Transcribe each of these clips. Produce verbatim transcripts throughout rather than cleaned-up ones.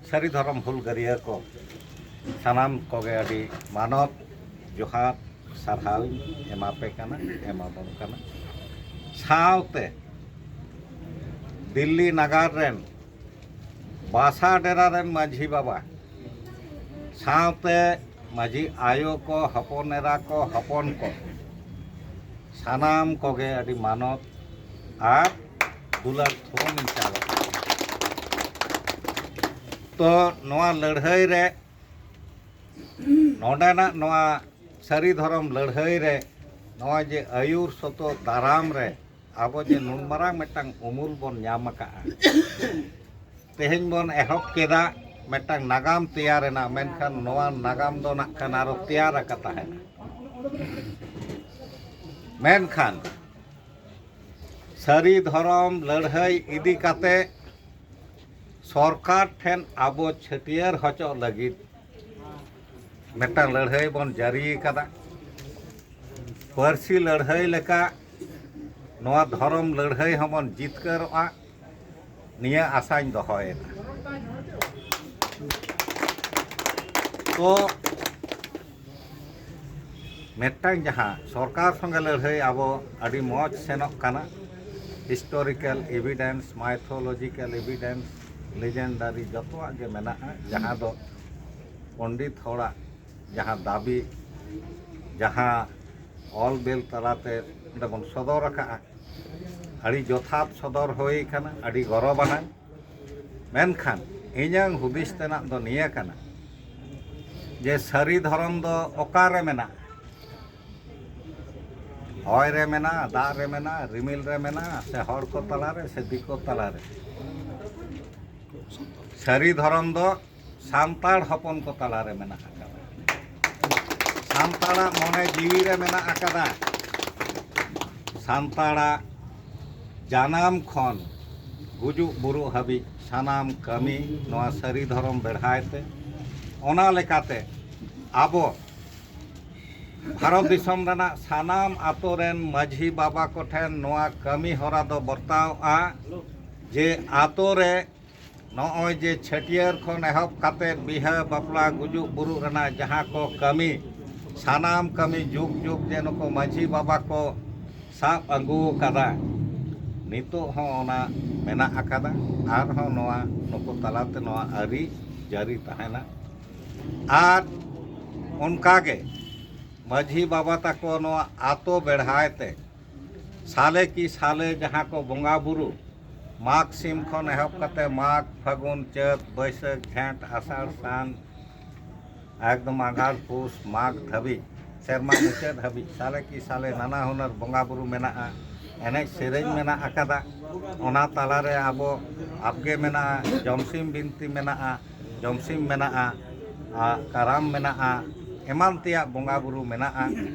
ᱥᱟᱹᱨᱤ ᱫᱷᱚᱨᱚᱢ ᱦᱩᱞᱜᱟᱹᱨᱤᱭᱟᱹ ᱠᱚ ᱥᱟᱱᱟᱢ ᱠᱚᱜᱮ ᱟᱹᱰᱤ ᱢᱟᱱᱚᱛ ᱡᱚᱦᱟᱨ ᱥᱟᱨᱦᱟᱣᱤᱧ ᱮᱢᱟᱯᱮ ᱠᱟᱱᱟ, ᱮᱢᱟᱵᱚᱱ ᱠᱟᱱᱟ᱾ ᱥᱟᱶᱛᱮ ᱫᱤᱞᱞᱤ ᱱᱟᱜᱟᱨ ᱨᱮᱱ ᱵᱟᱥᱟ ᱰᱮᱨᱟ ᱨᱮᱱ ᱢᱟᱹᱡᱷᱤ ᱵᱟᱵᱟ, ᱥᱟᱶᱛᱮ ᱢᱟᱹᱡᱷᱤ ᱟᱭᱳ ᱠᱚ, ᱦᱚᱯᱚᱱ ᱮᱨᱟ ᱠᱚ, ᱦᱚᱯᱚᱱ ᱠᱚ, ᱥᱟᱱᱟᱢ ᱠᱚᱜᱮ ᱟᱹᱰᱤ ᱢᱟᱱᱚᱛ ᱟᱨ ᱫᱩᱞᱟᱹᱲ ᱛᱷᱩᱢ ᱤᱧ ᱪᱟᱞ ᱟᱠᱟᱫᱟ᱾ ᱛᱚ ᱱᱚᱣᱟ ᱞᱟᱹᱲᱦᱟᱹᱭ ᱨᱮ, ᱱᱚᱰᱮᱱᱟᱜ ᱱᱚᱣᱟ ᱥᱟᱹᱨᱤ ᱫᱷᱚᱨᱚᱢ ᱞᱟᱹᱲᱦᱟᱹᱭ ᱨᱮ, ᱱᱚᱣᱟ ᱡᱮ ᱟᱹᱭᱩᱨ ᱥᱚᱛᱚ ᱫᱟᱨᱟᱢ ᱨᱮ ᱟᱵᱚ ᱡᱮ ᱱᱩᱱ ᱢᱟᱨᱟᱝ ᱢᱤᱫᱴᱟᱝ ᱩᱢᱩᱞ ᱵᱚᱱ ᱧᱟᱢ ᱟᱠᱟᱫᱼᱟ, ᱛᱮᱦᱮᱧ ᱵᱚᱱ ᱮᱦᱚᱵ ᱠᱮᱫᱟ ᱢᱤᱫᱴᱟᱝ ᱱᱟᱜᱟᱢ ᱛᱮᱭᱟᱨ ᱨᱮᱱᱟᱜ, ᱢᱮᱱᱠᱷᱟᱱ ᱱᱚᱣᱟ ᱱᱟᱜᱟᱢ ᱫᱚ ᱱᱟᱜ ᱠᱷᱟᱱ ᱟᱨᱚ ᱛᱮᱭᱟᱨ ᱟᱠᱟ ᱛᱟᱦᱮᱱᱟ᱾ ᱢᱮᱱᱠᱷᱟᱱ ᱥᱟᱹᱨᱤ ᱫᱷᱚᱨᱚᱢ ᱞᱟᱹᱲᱦᱟᱹᱭ ᱤᱫᱤ ᱠᱟᱛᱮ ᱥᱚᱨᱠᱟᱨ ᱴᱷᱮᱱ ᱟᱵᱚ ᱪᱷᱟᱹᱴᱭᱟᱹᱨ ᱦᱚᱪᱚᱜ ᱞᱟᱹᱜᱤᱫ ᱢᱤᱫᱴᱟᱝ ᱞᱟᱹᱲᱦᱟᱹᱭ ᱵᱚᱱ ᱡᱟᱹᱨᱤ ᱟᱠᱟᱫᱟ᱾ ᱯᱟᱹᱨᱥᱤ ᱞᱟᱹᱲᱦᱟᱹᱭ ᱞᱮᱠᱟ ᱱᱚᱣᱟ ᱫᱷᱚᱨᱚᱢ ᱞᱟᱹᱲᱦᱟᱹᱭ ᱦᱚᱸᱵᱚᱱ ᱡᱤᱛᱠᱟᱹᱨᱚᱜᱼᱟ, ᱱᱤᱭᱟᱹ ᱟᱥᱟᱧ ᱫᱚᱦᱚᱭᱮᱫᱟ᱾ ᱛᱚ ᱢᱤᱫᱴᱟᱝ ᱡᱟᱦᱟᱸ ᱥᱚᱨᱠᱟᱨ ᱥᱚᱸᱜᱮ ᱞᱟᱹᱲᱦᱟᱹᱭ ᱟᱵᱚ ᱟᱹᱰᱤ ᱢᱚᱡᱽ ᱥᱮᱱᱚᱜ ᱠᱟᱱᱟ, historical evidence, mythological evidence, legendary ᱡᱚᱛᱚᱣᱟᱜ ᱜᱮ ᱢᱮᱱᱟᱜᱼᱟ, ᱡᱟᱦᱟᱸ ᱫᱚ ᱯᱚᱱᱰᱤᱛ ᱦᱚᱲᱟᱜ ᱡᱟᱦᱟᱸ ᱫᱟᱹᱵᱤ, ᱡᱟᱦᱟᱸ ᱚᱞ ᱵᱮᱞ ᱛᱟᱞᱟᱛᱮ ᱚᱸᱰᱮ ᱵᱚᱱ ᱥᱚᱫᱚᱨ ᱟᱠᱟᱫᱼᱟ, ᱟᱹᱰᱤ ᱡᱚᱛᱷᱟᱛ ᱥᱚᱫᱚᱨ ᱦᱩᱭ ᱟᱠᱟᱱᱟ, ᱟᱹᱰᱤ ᱜᱚᱨᱚᱵᱽ ᱟᱱᱟᱝ᱾ ᱢᱮᱱᱠᱷᱟᱱ ᱤᱧᱟᱹᱝ ᱦᱩᱫᱤᱥ ᱛᱮᱱᱟᱜ ᱫᱚ ᱱᱤᱭᱟᱹ ᱠᱟᱱᱟ ᱡᱮ ᱥᱟᱹᱨᱤ ᱫᱷᱚᱨᱚᱢ ᱫᱚ ᱚᱠᱟᱨᱮ ᱢᱮᱱᱟᱜᱼᱟ? ᱦᱚᱭ ᱨᱮ ᱢᱮᱱᱟᱜᱼᱟ, ᱫᱟᱜ ᱨᱮ ᱢᱮᱱᱟᱜᱼᱟ, ᱨᱤᱢᱤᱞ ᱨᱮ ᱢᱮᱱᱟᱜᱼᱟ, ᱥᱮ ᱦᱚᱲ ᱠᱚ ᱛᱟᱞᱟᱨᱮ, ᱥᱮ ᱫᱤᱠᱩ ᱛᱟᱞᱟᱨᱮ? ᱥᱟᱹᱨᱤ ᱫᱷᱚᱨᱚᱢ ᱫᱚ ᱥᱟᱱᱛᱟᱲ ᱦᱚᱯᱚᱱ ᱠᱚ ᱛᱟᱞᱟᱨᱮ ᱢᱮᱱᱟᱜ ᱟᱠᱟᱫᱟ᱾ ᱥᱟᱱᱛᱟᱲᱟᱜ ᱢᱚᱱᱮ ᱡᱤᱣᱤ ᱨᱮ ᱢᱮᱱᱟᱜ ᱟᱠᱟᱫᱟ᱾ ᱥᱟᱱᱛᱟᱲᱟᱜ ᱡᱟᱱᱟᱢ ᱠᱷᱚᱱ ᱜᱩᱡᱩᱜ ᱵᱩᱨᱩᱜ ᱦᱟᱹᱵᱤᱡ ᱥᱟᱱᱟᱢ ᱠᱟᱹᱢᱤ ᱱᱚᱣᱟ ᱥᱟᱹᱨᱤ ᱫᱷᱚᱨᱚᱢ ᱵᱮᱲᱦᱟᱭ ᱛᱮ᱾ ᱚᱱᱟ ᱞᱮᱠᱟᱛᱮ ᱟᱵᱚ ᱵᱷᱟᱨᱚᱛ ᱫᱤᱥᱚᱢ ᱨᱮᱱᱟᱜ ᱥᱟᱱᱟᱢ ᱟᱛᱳ ᱨᱮᱱ ᱢᱟᱹᱡᱷᱤ ᱵᱟᱵᱟ ᱠᱚᱴᱷᱮᱱ ᱱᱚᱣᱟ ᱠᱟᱹᱢᱤ ᱦᱚᱨᱟ ᱫᱚ ᱵᱚᱨᱛᱟᱣᱜᱼᱟ ᱡᱮ ᱟᱛᱳ ᱨᱮ ᱱᱚᱜᱼᱚᱭ ᱡᱮ ᱪᱷᱟᱹᱴᱭᱟᱹᱨ ᱠᱷᱚᱱ ᱮᱦᱚᱵ ᱠᱟᱛᱮ ᱵᱤᱦᱟᱹ ᱵᱟᱯᱞᱟ ᱜᱩᱡᱩᱜ ᱵᱩᱨᱩᱜ ᱨᱮᱱᱟᱜ ᱡᱟᱦᱟᱸ ᱠᱚ ᱠᱟᱹᱢᱤ, ᱥᱟᱱᱟᱢ ᱠᱟᱹᱢᱤ ᱡᱩᱜᱽ ᱡᱩᱜᱽ ᱡᱮ ᱱᱩᱠᱩ ᱢᱟᱹᱡᱷᱤ ᱵᱟᱵᱟ ᱠᱚ ᱥᱟᱵ ᱟᱹᱜᱩ ᱟᱠᱟᱫᱟ, ᱱᱤᱛᱚᱜ ᱦᱚᱸ ᱚᱱᱟ ᱢᱮᱱᱟᱜ ᱟᱠᱟᱫᱟ᱾ ᱟᱨᱦᱚᱸ ᱱᱚᱣᱟ ᱱᱩᱠᱩ ᱛᱟᱞᱟᱛᱮ ᱱᱚᱣᱟ ᱟᱹᱨᱤ ᱡᱟᱹᱨᱤ ᱛᱟᱦᱮᱱᱟ᱾ ᱟᱨ ᱚᱱᱠᱟᱜᱮ ᱢᱟᱹᱡᱷᱤ ᱵᱟᱵᱟ ᱛᱟᱠᱚ ᱱᱚᱣᱟ ᱟᱛᱳ ᱵᱮᱲᱦᱟᱭ ᱛᱮ ᱥᱟᱞᱮ ᱠᱤ ᱥᱟᱞᱮ ᱡᱟᱦᱟᱸ ᱠᱚ ᱵᱚᱸᱜᱟ ᱵᱩᱨᱩ, ᱢᱟᱜᱽ ᱥᱤᱢ ᱠᱷᱚᱱ ᱮᱦᱚᱵ ᱠᱟᱛᱮ ᱢᱟᱜᱽ, ᱯᱷᱟᱹᱜᱩᱱ, ᱪᱟᱹᱛ, ᱵᱟᱹᱭᱥᱟᱹᱠᱷ, ᱡᱷᱮᱸᱴ, ᱟᱥᱟᱲ, ᱥᱟᱱ, ᱮᱠᱫᱚᱢ ᱟᱸᱜᱷᱟᱲ, ᱯᱩᱥ, ᱢᱟᱜᱽ ᱫᱷᱟᱹᱵᱤᱡ, ᱥᱮᱨᱢᱟ ᱢᱩᱪᱟᱹᱫ ᱦᱟᱹᱵᱤᱡ ᱥᱟᱞᱮ ᱠᱤ ᱥᱟᱞᱮ ᱱᱟᱱᱟ ᱦᱩᱱᱟᱹᱨ ᱵᱚᱸᱜᱟ ᱵᱩᱨᱩ ᱢᱮᱱᱟᱜᱼᱟ, ᱮᱱᱮᱡ ᱥᱮᱨᱮᱧ ᱢᱮᱱᱟᱜ ᱟᱠᱟᱫᱟ᱾ ᱚᱱᱟ ᱛᱟᱞᱟᱨᱮ ᱟᱵᱚ ᱟᱵᱜᱮ ᱢᱮᱱᱟᱜᱼᱟ, ᱡᱚᱢᱥᱤᱢ ᱵᱤᱱᱛᱤ ᱢᱮᱱᱟᱜᱼᱟ, ᱡᱚᱢᱥᱤᱢ ᱢᱮᱱᱟᱜᱼᱟ, ᱟᱨ ᱠᱟᱨᱟᱢ ᱢᱮᱱᱟᱜᱼᱟ, ᱮᱢᱟᱱ ᱛᱮᱭᱟᱜ ᱵᱚᱸᱜᱟ ᱵᱩᱨᱩ ᱢᱮᱱᱟᱜᱼᱟ᱾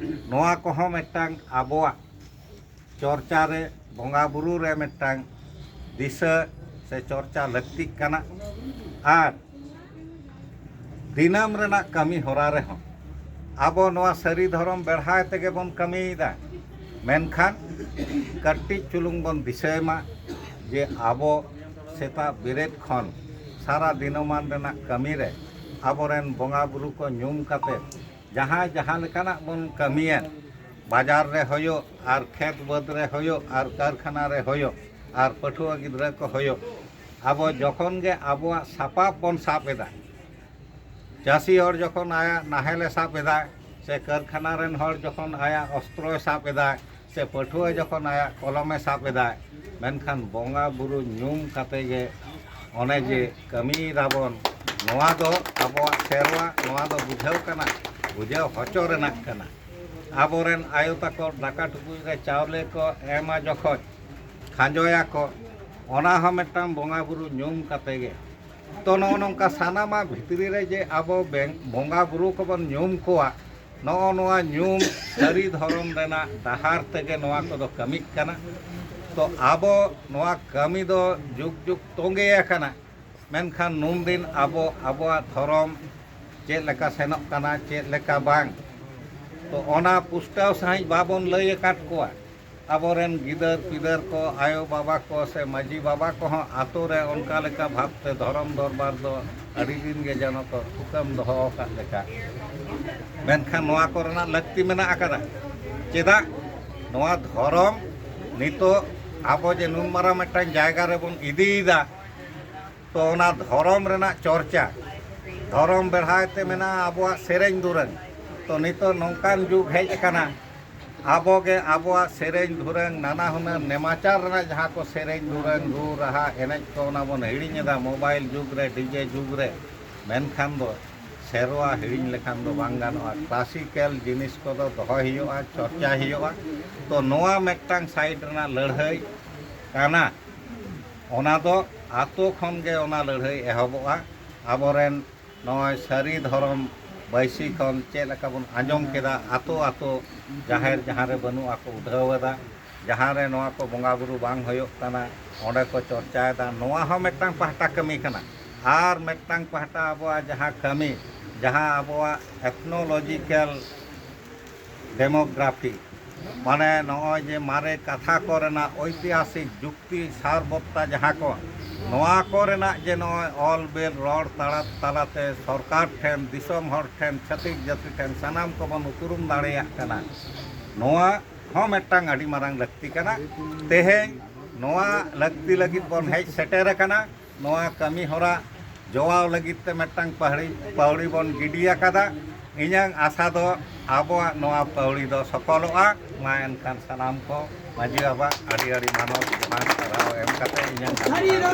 ᱱᱚᱣᱟ ᱠᱚᱦᱚᱸ ᱢᱤᱫᱴᱟᱝ ᱟᱵᱚᱣᱟᱜ ᱪᱚᱨᱪᱟ ᱨᱮ, ᱵᱚᱸᱜᱟ ᱵᱩᱨᱩ ᱨᱮ ᱢᱤᱫᱴᱟᱝ ᱫᱤᱥᱟᱹ ᱥᱮ ᱪᱚᱨᱪᱟ ᱞᱟᱹᱠᱛᱤᱜ ᱠᱟᱱᱟ᱾ ᱟᱨ ᱫᱤᱱᱟᱹᱢ ᱨᱮᱱᱟᱜ ᱠᱟᱹᱢᱤ ᱦᱚᱨᱟ ᱨᱮᱦᱚᱸ ᱟᱵᱚ ᱱᱚᱣᱟ ᱥᱟᱹᱨᱤ ᱫᱷᱚᱨᱚᱢ ᱵᱮᱲᱦᱟᱭ ᱛᱮᱜᱮ ᱵᱚᱱ ᱠᱟᱹᱢᱤᱭᱮᱫᱟ᱾ ᱢᱮᱱᱠᱷᱟᱱ ᱠᱟᱹᱴᱤᱡ ᱪᱩᱞᱩᱝ ᱵᱚᱱ ᱫᱤᱥᱟᱹᱭ ᱢᱟ ᱡᱮ ᱟᱵᱚ ᱥᱮᱛᱟᱜ ᱵᱮᱨᱮᱫ ᱠᱷᱚᱱ ᱥᱟᱨᱟ ᱫᱤᱱᱚᱢᱟᱱ ᱨᱮᱱᱟᱜ ᱠᱟᱹᱢᱤ ᱨᱮ ᱟᱵᱚᱨᱮᱱ ᱵᱚᱸᱜᱟ ᱵᱩᱨᱩ ᱠᱚ ᱧᱩᱢ ᱠᱟᱛᱮ ᱡᱟᱦᱟᱸᱭ ᱡᱟᱦᱟᱸ ᱞᱮᱠᱟᱱᱟᱜ ᱵᱚᱱ ᱠᱟᱹᱢᱤᱭᱮᱫ, ᱵᱟᱡᱟᱨ ᱨᱮ ᱦᱩᱭᱩᱜ, ᱟᱨ ᱠᱷᱮᱛ ᱵᱟᱹᱫᱽ ᱨᱮ ᱦᱩᱭᱩᱜ, ᱟᱨ ᱠᱟᱨᱠᱷᱟᱱᱟ ᱨᱮ ᱦᱩᱭᱩᱜ, ᱟᱨ ᱯᱟᱹᱴᱷᱩᱣᱟᱹ ᱜᱤᱫᱽᱨᱟᱹ ᱠᱚ ᱦᱩᱭᱩᱜ, ᱟᱵᱚ ᱡᱚᱠᱷᱚᱱ ᱜᱮ ᱟᱵᱚᱣᱟᱜ ᱥᱟᱯᱟᱵ ᱵᱚᱱ ᱥᱟᱵ ᱮᱫᱟ, ᱪᱟᱹᱥᱤ ᱦᱚᱲ ᱡᱚᱠᱷᱚᱱ ᱟᱭᱟᱜ ᱱᱟᱦᱮᱞᱮ ᱥᱟᱵ ᱮᱫᱟ, ᱥᱮ ᱠᱟᱨᱠᱷᱟᱱᱟ ᱨᱮᱱ ᱦᱚᱲ ᱡᱚᱠᱷᱚᱱ ᱟᱭᱟᱜ ᱚᱥᱛᱨᱚᱭ ᱥᱟᱵ ᱮᱫᱟ, ᱥᱮ ᱯᱟᱹᱴᱷᱩᱣᱟᱹ ᱡᱚᱠᱷᱚᱱ ᱟᱭᱟᱜ ᱠᱚᱞᱚᱢᱮ ᱥᱟᱵ ᱮᱫᱟ, ᱢᱮᱱᱠᱷᱟᱱ ᱵᱚᱸᱜᱟ ᱵᱩᱨᱩ ᱧᱩᱢ ᱠᱟᱛᱮ ᱜᱮ ᱚᱱᱮ ᱡᱮ ᱠᱟᱹᱢᱤᱭᱮᱫᱟᱵᱚᱱ, ᱱᱚᱣᱟ ᱫᱚ ᱟᱵᱚᱣᱟᱜ ᱥᱮᱨᱣᱟ, ᱱᱚᱣᱟ ᱫᱚ ᱵᱩᱡᱷᱟᱹᱣ ᱠᱟᱱᱟ, ᱵᱩᱡᱷᱟᱹᱣ ᱦᱚᱪᱚ ᱨᱮᱱᱟᱜ ᱠᱟᱱᱟ᱾ ᱟᱵᱚᱨᱮᱱ ᱟᱭᱳ ᱛᱟᱠᱚ ᱫᱟᱠᱟ ᱴᱩᱠᱩᱡ ᱨᱮ ᱪᱟᱣᱞᱮ ᱠᱚ ᱮᱢᱟ ᱡᱚᱠᱷᱚᱱ ᱠᱷᱟᱸᱡᱚᱭᱟᱠᱚ, ᱚᱱᱟ ᱦᱚᱸ ᱢᱤᱫᱴᱟᱝ ᱵᱚᱸᱜᱟ ᱵᱩᱨᱩ ᱧᱩᱢ ᱠᱟᱛᱮ ᱜᱮ᱾ ᱛᱚ, ᱱᱚᱜᱼᱚ ᱱᱚᱝᱠᱟ ᱥᱟᱱᱟᱢᱟᱜ ᱵᱷᱤᱛᱨᱤ ᱨᱮ ᱡᱮ ᱟᱵᱚ ᱵᱮᱝ-, ᱵᱚᱸᱜᱟ ᱵᱩᱨᱩ ᱠᱚᱵᱚᱱ ᱧᱩᱢ ᱠᱚᱣᱟ, ᱱᱚᱜᱼᱚ ᱱᱚᱣᱟ ᱧᱩᱢ ᱥᱟᱹᱨᱤ ᱫᱷᱚᱨᱚᱢ ᱨᱮᱱᱟᱜ ᱰᱟᱦᱟᱨ ᱛᱮᱜᱮ ᱱᱚᱣᱟ ᱠᱚᱫᱚ ᱠᱟᱹᱢᱤᱜ ᱠᱟᱱᱟ᱾ ᱛᱚ, ᱟᱵᱚ ᱱᱚᱣᱟ ᱠᱟᱹᱢᱤ ᱫᱚ ᱡᱩᱜᱽ ᱡᱩᱜᱽ ᱛᱚᱸᱜᱮ ᱟᱠᱟᱱᱟ, ᱢᱮᱱᱠᱷᱟᱱ ᱱᱩᱱᱫᱤᱱ ᱟᱵᱚ ᱟᱵᱚᱣᱟᱜ ᱫᱷᱚᱨᱚᱢ ᱪᱮᱫ ᱞᱮᱠᱟ ᱥᱮᱱᱚᱜ ᱠᱟᱱᱟ, ᱪᱮᱫ ᱞᱮᱠᱟ ᱵᱟᱝ, ᱛᱚ, ᱚᱱᱟ ᱯᱩᱥᱴᱟᱹᱣ ᱥᱟᱺᱦᱤᱡ ᱵᱟᱵᱚᱱ ᱞᱟᱹᱭ ᱟᱠᱟᱫ ᱠᱚᱣᱟ᱾ ᱟᱵᱚᱨᱮᱱ ᱜᱤᱫᱟᱹᱨ ᱯᱤᱫᱟᱹᱨ ᱠᱚ, ᱟᱭᱳ ᱵᱟᱵᱟ ᱠᱚ ᱥᱮ ᱢᱟᱹᱡᱷᱤ ᱵᱟᱵᱟ ᱠᱚᱦᱚᱸ ᱟᱛᱳ ᱨᱮ ᱚᱱᱠᱟ ᱞᱮᱠᱟ ᱵᱷᱟᱵᱽᱛᱮ ᱫᱷᱚᱨᱚᱢ ᱫᱚᱨᱵᱟᱨ ᱫᱚ ᱟᱹᱰᱤ ᱫᱤᱱ ᱜᱮ ᱡᱮᱱᱚ ᱠᱚ ᱛᱷᱩᱠᱟᱹᱢ ᱫᱚᱦᱚ ᱟᱠᱟᱫ ᱞᱮᱠᱟ᱾ ᱢᱮᱱᱠᱷᱟᱱ ᱱᱚᱣᱟ ᱠᱚᱨᱮᱱᱟᱜ ᱞᱟᱹᱠᱛᱤ ᱢᱮᱱᱟᱜ ᱟᱠᱟᱫᱟ᱾ ᱪᱮᱫᱟᱜ? ᱱᱚᱣᱟ ᱫᱷᱚᱨᱚᱢ ᱱᱤᱛᱚᱜ ᱟᱵᱚ ᱡᱮ ᱱᱩᱱ ᱢᱟᱨᱟᱝ ᱢᱤᱫᱴᱟᱝ ᱡᱟᱭᱜᱟ ᱨᱮᱵᱚᱱ ᱤᱫᱤᱭᱮᱫᱟ, ᱛᱚ ᱚᱱᱟ ᱫᱷᱚᱨᱚᱢ ᱨᱮᱱᱟᱜ ᱪᱚᱨᱪᱟ, ᱫᱷᱚᱨᱚᱢ ᱵᱮᱲᱦᱟᱭ ᱛᱮ ᱢᱮᱱᱟᱜᱼᱟ ᱟᱵᱚᱣᱟᱜ ᱥᱮᱨᱮᱧ ᱫᱩᱨᱟᱹᱝ᱾ ᱛᱚ ᱱᱤᱛᱚᱜ ᱱᱚᱝᱠᱟᱱ ᱡᱩᱜᱽ ᱦᱮᱡ ᱟᱠᱟᱱᱟ, ᱟᱵᱚ ᱜᱮ ᱟᱵᱚᱣᱟᱜ ᱥᱮᱨᱮᱧ ᱫᱩᱨᱟᱹᱝ, ᱱᱟᱱᱟ ᱦᱩᱱᱟᱹᱨ ᱱᱮᱢᱟᱪᱟᱨ ᱨᱮᱱᱟᱜ ᱡᱟᱦᱟᱸ ᱠᱚ ᱥᱮᱨᱮᱧ ᱫᱩᱨᱟᱹᱝ, ᱨᱩ ᱨᱟᱦᱟ, ᱮᱱᱮᱡ ᱠᱚ, ᱚᱱᱟ ᱵᱚᱱ ᱦᱤᱲᱤᱧ ᱮᱫᱟ ᱢᱳᱵᱟᱭᱤᱞ ᱡᱩᱜᱽ ᱨᱮ, ᱰᱤᱡᱮ ᱡᱩᱜᱽ ᱨᱮ᱾ ᱢᱮᱱᱠᱷᱟᱱ ᱫᱚ ᱥᱮᱨᱣᱟ ᱦᱤᱲᱤᱧ ᱞᱮᱠᱷᱟᱱ ᱫᱚ ᱵᱟᱝ ᱜᱟᱱᱚᱜᱼᱟ᱾ ᱠᱞᱟᱥᱤᱠᱮᱞ ᱡᱤᱱᱤᱥ ᱠᱚᱫᱚ ᱫᱚᱦᱚᱭ ᱦᱩᱭᱩᱜᱼᱟ, ᱪᱚᱨᱪᱟᱭ ᱦᱩᱭᱩᱜᱼᱟ᱾ ᱛᱚ ᱱᱚᱣᱟ ᱢᱤᱫᱴᱟᱝ ᱥᱟᱭᱤᱰ ᱨᱮᱱᱟᱜ ᱞᱟᱹᱲᱦᱟᱹᱭ ᱠᱟᱱᱟ᱾ ᱚᱱᱟ ᱫᱚ ᱟᱛᱳ ᱠᱷᱚᱱ ᱜᱮ ᱚᱱᱟ ᱞᱟᱹᱲᱦᱟᱹᱭ ᱮᱦᱚᱵᱚᱜᱼᱟ᱾ ᱟᱵᱚᱨᱮᱱ ᱱᱚᱜᱼᱚᱭ ᱥᱟᱹᱨᱤ ᱫᱷᱚᱨᱚᱢ ᱵᱟᱹᱭᱥᱤ ᱠᱷᱚᱱ ᱪᱮᱫ ᱞᱮᱠᱟ ᱵᱚᱱ ᱟᱸᱡᱚᱢ ᱠᱮᱫᱟ, ᱟᱛᱳ ᱟᱛᱳ ᱡᱟᱦᱮᱨ ᱡᱟᱦᱟᱸ ᱨᱮ ᱵᱟᱹᱱᱩᱜᱼᱟ ᱠᱚ ᱩᱰᱷᱟᱹᱣ ᱮᱫᱟ, ᱡᱟᱦᱟᱸ ᱨᱮ ᱱᱚᱣᱟ ᱠᱚ ᱵᱚᱸᱜᱟ ᱵᱩᱨᱩ ᱵᱟᱝ ᱦᱩᱭᱩᱜ ᱠᱟᱱᱟ ᱚᱸᱰᱮ ᱠᱚ ᱪᱚᱨᱪᱟᱭᱮᱫᱟ᱾ ᱱᱚᱣᱟ ᱦᱚᱸ ᱢᱤᱫᱴᱟᱝ ᱯᱟᱦᱴᱟ ᱠᱟᱹᱢᱤ ᱠᱟᱱᱟ᱾ ᱟᱨ ᱢᱤᱫᱴᱟᱝ ᱯᱟᱦᱴᱟ ᱟᱵᱚᱣᱟᱜ ᱡᱟᱦᱟᱸ ᱠᱟᱹᱢᱤ, ᱡᱟᱦᱟᱸ ᱟᱵᱚᱣᱟᱜ ᱮᱛᱷᱱᱳᱞᱚᱡᱤᱠᱮᱞ ᱰᱮᱢᱳᱜᱨᱟᱯᱷᱤ, ᱢᱟᱱᱮ ᱱᱚᱜᱼᱚᱭ ᱡᱮ ᱢᱟᱨᱮ ᱠᱟᱛᱷᱟ ᱠᱚᱨᱮᱱᱟᱜ ᱳᱭᱛᱤᱦᱟᱥᱤᱠ ᱡᱩᱠᱛᱤ ᱥᱟᱨᱵᱚᱛᱛᱟ ᱡᱟᱦᱟᱸ ᱠᱚ, ᱱᱚᱣᱟ ᱠᱚᱨᱮᱱᱟᱜ ᱡᱮ ᱱᱚᱜᱼᱚᱭ ᱚᱞ ᱵᱮᱞ ᱨᱚᱲ ᱛᱟᱲᱟ ᱛᱟᱞᱟᱛᱮ ᱥᱚᱨᱠᱟᱨ ᱴᱷᱮᱱ, ᱫᱤᱥᱚᱢ ᱦᱚᱲ ᱴᱷᱮᱱ, ᱪᱷᱟᱹᱛᱤᱠ ᱡᱟᱹᱛᱤ ᱴᱷᱮᱱ ᱥᱟᱱᱟᱢ ᱠᱚᱵᱚᱱ ᱩᱯᱨᱩᱢ ᱫᱟᱲᱮᱭᱟᱜ ᱠᱟᱱᱟ, ᱱᱚᱣᱟ ᱦᱚᱸ ᱢᱤᱫᱴᱟᱝ ᱟᱹᱰᱤ ᱢᱟᱨᱟᱝ ᱞᱟᱹᱠᱛᱤ ᱠᱟᱱᱟ᱾ ᱛᱮᱦᱮᱧ ᱱᱚᱣᱟ ᱞᱟᱹᱠᱛᱤ ᱞᱟᱹᱜᱤᱫ ᱵᱚᱱ ᱦᱮᱡ ᱥᱮᱴᱮᱨ ᱟᱠᱟᱱᱟ᱾ ᱱᱚᱣᱟ ᱠᱟᱹᱢᱤ ᱦᱚᱨᱟ ᱡᱚᱣᱟᱣ ᱞᱟᱹᱜᱤᱫ ᱛᱮ ᱢᱤᱫᱴᱟᱝ ᱯᱟᱹᱦᱲᱤ, ᱯᱟᱹᱣᱲᱤ ᱵᱚᱱ ᱜᱤᱰᱤ ᱟᱠᱟᱫᱟ᱾ ᱤᱧᱟᱹᱝ ᱟᱥᱟ ᱫᱚ ᱟᱵᱚᱣᱟᱜ ᱱᱚᱣᱟ ᱯᱟᱹᱣᱲᱤ ᱫᱚ ᱥᱚᱯᱷᱚᱞᱚᱜᱼᱟ᱾ ᱢᱟ ᱮᱱᱠᱷᱟᱱ ᱥᱟᱱᱟᱢ ᱠᱚ ᱢᱟᱹᱡᱷᱤ ᱵᱟᱵᱟ ᱟᱹᱰᱤ ᱟᱹᱰᱤ ᱢᱟᱱᱚᱛ ᱡᱚᱦᱟᱨ ᱥᱟᱨᱦᱟᱣ ᱮᱢ ᱠᱟᱛᱮ ᱤᱧᱟᱹᱝ ᱠᱟᱹᱢᱤ ᱦᱚᱨᱟ